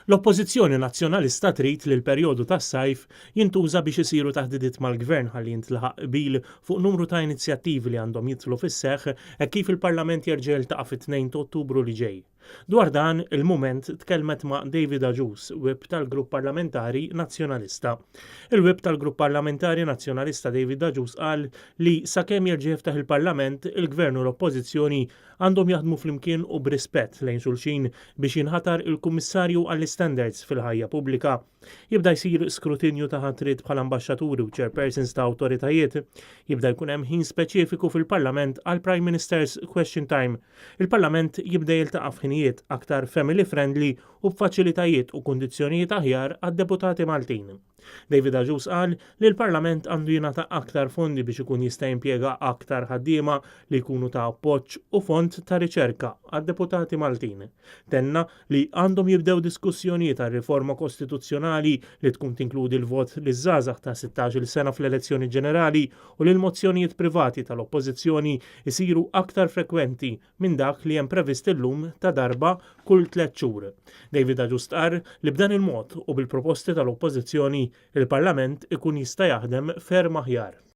L-Oppożizzjoni Nazzjonalista trid li l-perjodu tas-sajf jintuża biex isiru taħdidiet mal-Gvern ħalli jintlaħaq qbil fuq numru ta' inizjattivi li għandhom jidħlu fis-seħħ hekk kif il-Parlament jerġa' jiltaqa' fit-2 ta' Ottubru li ġej. Dwar dan, il-Mument tkellmet ma' David Agius, Whip tal-Grupp Parlamentari Nazzjonalista. Il-Whip tal-Grupp Parlamentari Nazzjonalista David Agius qal li sakemm jerġa' jiftaħ il-Parlament, il-Gvern u l-Oppożizzjoni għandhom jaħdmu flimkien u b'rispett lejn xulxin biex jinħatar il-Kummissarju għall-Istandards fil-Ħajja Pubblika. Jibda jsir skrutinju ta' ħatriet bħala ambaxxaturi u chairpersons ta' awtoritajiet. Jibda jkun hemm ħin speċifiku fil-Parlament għal Prime Minister's Question Time. Il-Parlament jibda jiltaqa' f'ħinijiet aktar family friendly u b'faċilitajiet u kundizzjonijiet aħjar għad-deputati Maltin. David Agius qal li l-Parlament għandu jingħata aktar fondi biex ikun jista' jimpjega aktar ħaddiema li jkunu ta' appoġġ u fond ta' riċerka għad-deputati Maltin. Tenna li għandhom jibdew diskussjonijiet għal riforma kostituzzjonali li tkun tinkludi l-vot liż-żgħażagħ ta' 16-il sena fl-elezzjoni ġenerali u li l-mozzjonijiet privati tal-Oppożizzjoni jsiru aktar frekwenti minn dak li hemm previst illum ta' darba kull tlett xhur. David Agius stqarr li b'dan il-mod u bil-proposti tal-Oppożizzjoni, il-Parlament ikun jista' jaħdem ferm aħjar.